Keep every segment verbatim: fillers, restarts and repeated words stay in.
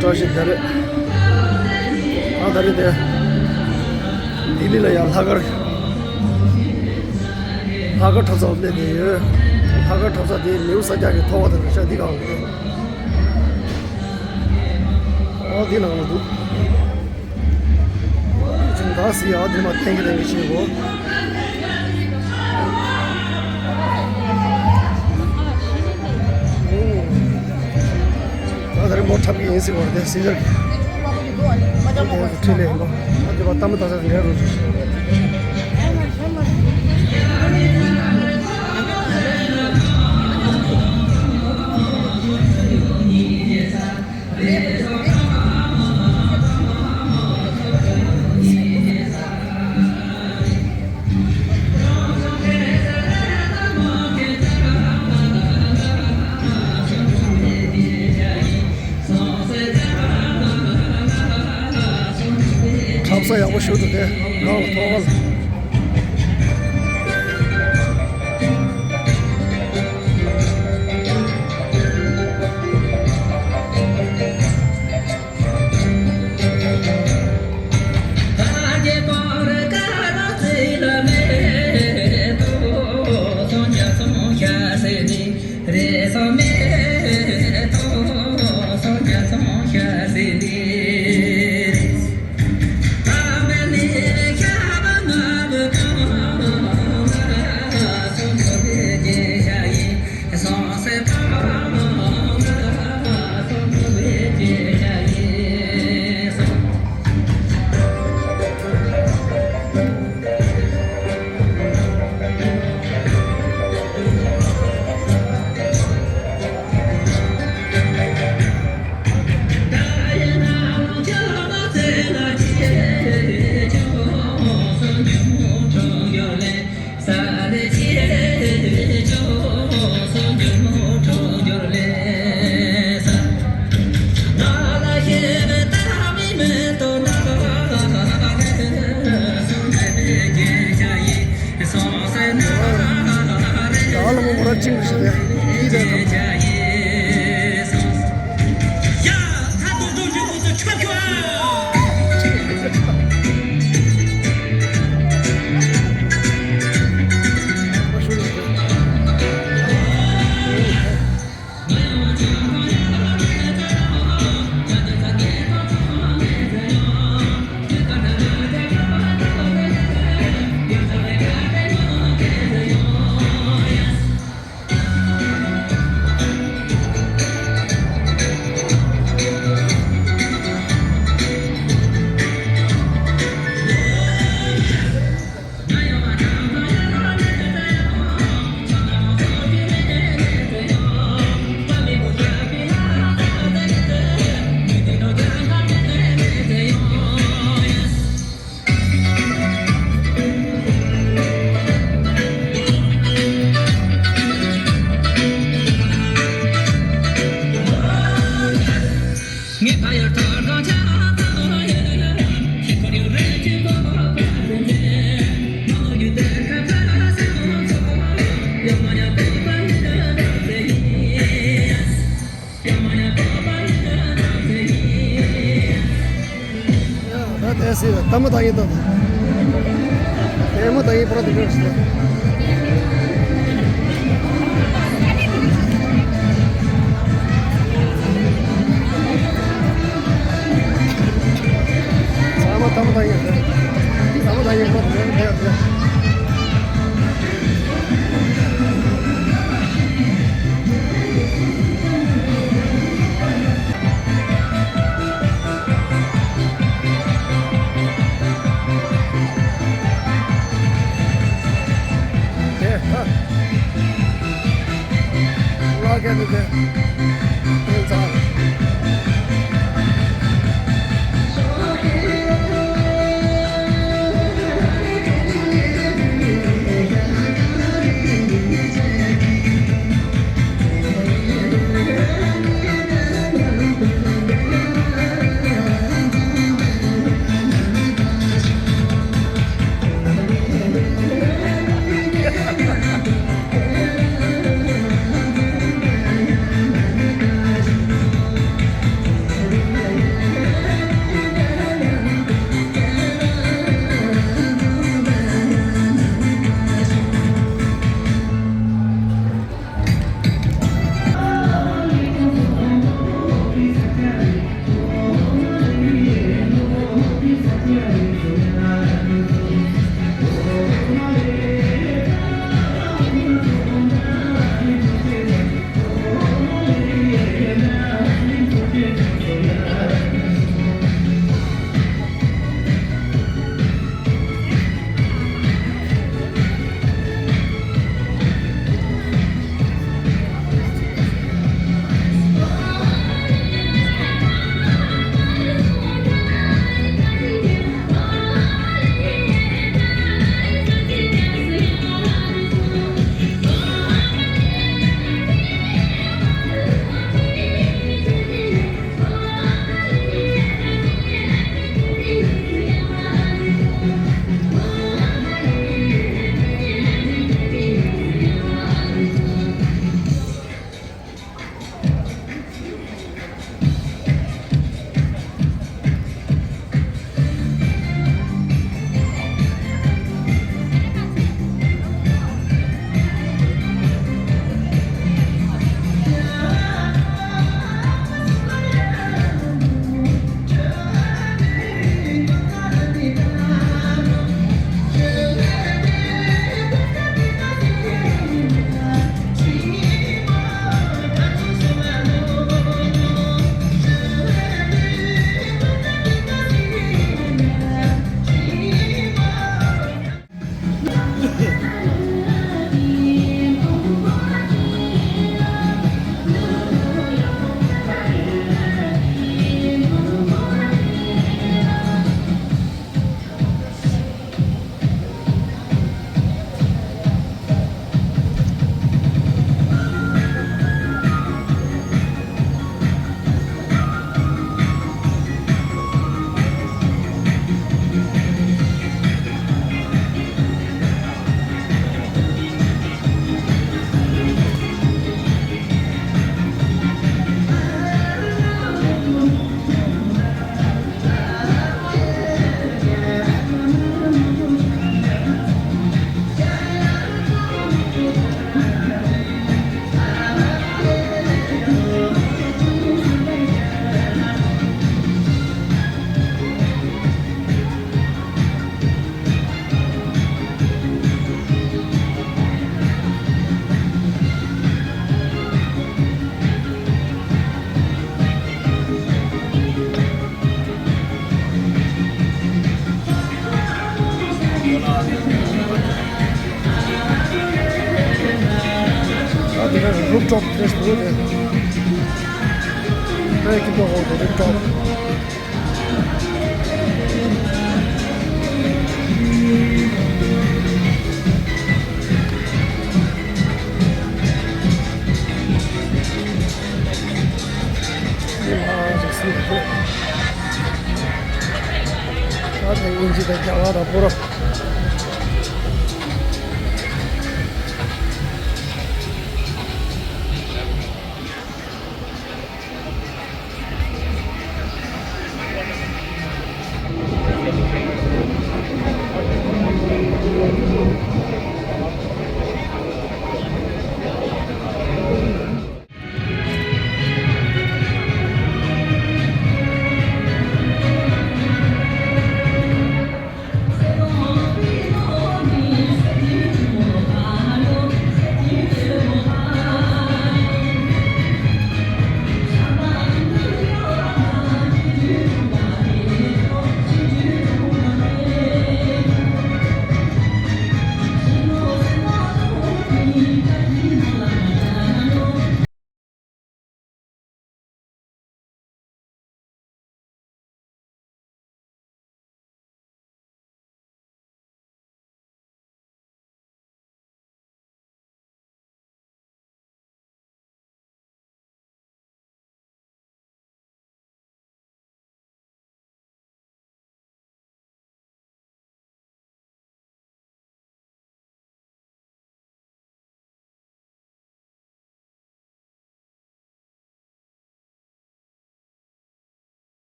བཀྲ་ཤིས་བདེ་ལེགས། ཨ་ད་རེས་དེ་ལྡི་ལི་ལ་ཡང་ལྷག་དཀར་ལྷག་དཀར་འཁྲབ་ས་སླེབས་བསྡད་ཡོད། ལྷག་དཀར་འཁྲབ་ས་དེ་ནེའུ་སཱ་ཀྱ་གི་ཐོག་ཁ་དང་རེ་ཤ་འདི་གང་རེད། ཨ་འདི་ནང་ལ་འདུག་ཅིང་ད་སི་ཡ་དེ་མ་བསྟན་གྱི་བསྟན་གྱི་ཕྱིན་གོ། ད་ད་རེས་མོ་འཁྲབ་ཀྱི་ཡིན་ཟེར་བར་དེ་སི་ཡར་གྱི་ཁྲིད་ལས་ཡིན་པ། ཨ་དེ་བ་ཏམ་ད་ས་འགྲན་རུ་ཞིག་འཁྲབ་ས་ཡག་པོ་ཞིག་འདུག་སྟེ། ནང་ལ་ཐོག་ཁ་ལ། ད་དེ་སྲིད་ལ་ལྟད་མོ་ལྟ་ཡིན་ད། ལྟད་མོ་ལྟ་ཡིན་པར་དུ་འགྲོ་ཞིག་ཚང་མ་ལྟད་མོ་ལྟ་ཡིན། ལྟད་མོ་ལྟ་ཡིན་པར་དུ་འགྲོ་ཞིག Just look at it. Very good, the top.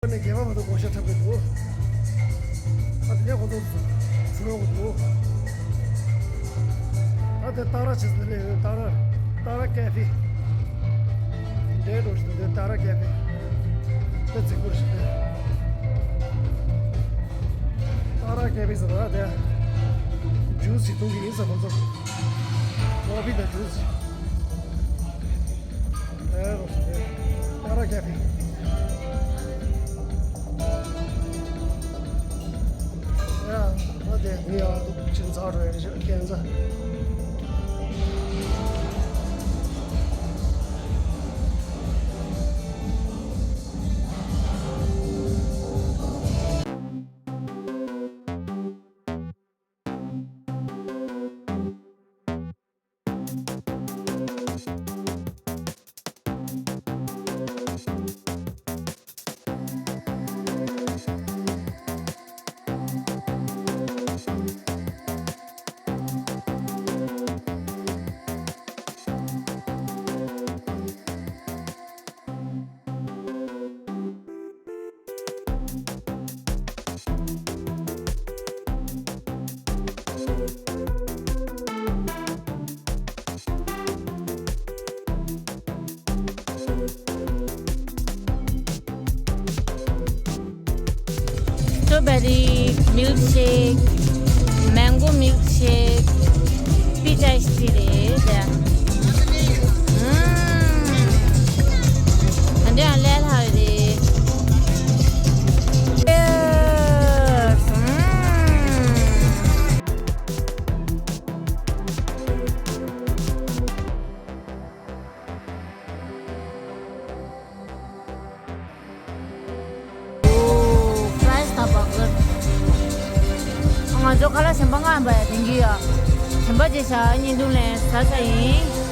ནས་རྒྱལ་བ་མ་གཏོགས་བགོ་བཤའ་འཁྲབ་གི་འདུག་ཨ་དེ་ནས་ཁོ་ཚོ་ཚུར་ཡོང་གི་འདུག་ཨ་དེ་ཏཱ་ར་བྱེད་ཟེར་ལས་ཡོད། ཏཱ་ར་ཏཱ་ར་ཀེ་ཧྥེ། འདྲེ་འགྲོ་བཞིན་འདུག་ཏཱ་ར་ཀེ་ཧྥེ། དེ་རྫིག་པོ་རེད་ཤག་ཏཱ་ར་ཀེ་ཧྥེ་ཟེར་བ་དེ་ཇུས་ཞིག་འཐུང་གི་ཡིན་ཟེར། ཁོ་ཚོ་ཀོ་ཕི་དང་ཇུས་ཞིག་ཨེ་རོ་ཞིག་ཏཱ་ར་ཀེ་ཧྥེ། ཡ། ཨ་དེ་ནི་ཡ་ཅིག་འཛག་འགྲོ་ཡ་རེད་ཤག་ཁྱད་མཚར། སི་ཊོ་བེ་རི་མིལ་ཤེག་མེང་གོ་མིལ་ཤེག་པིཆ་ཨའི་སི་ཊི་རེད། ཨུམ། ད་འདི་ཡང་ལས་སླ་རེད། ཨུམ། ཨོ། ཕ་རའི་སི་ད་བར་གར། ང་ཚོ་ཁ་ལག་གཞན་པ་མངགས་པ་ཡ་དེང་གི་ཡ། གཞན་པ་རྗེས་བཞག་བརྙན་ཐུང་ལེན་ཟ་ས་ཡིན།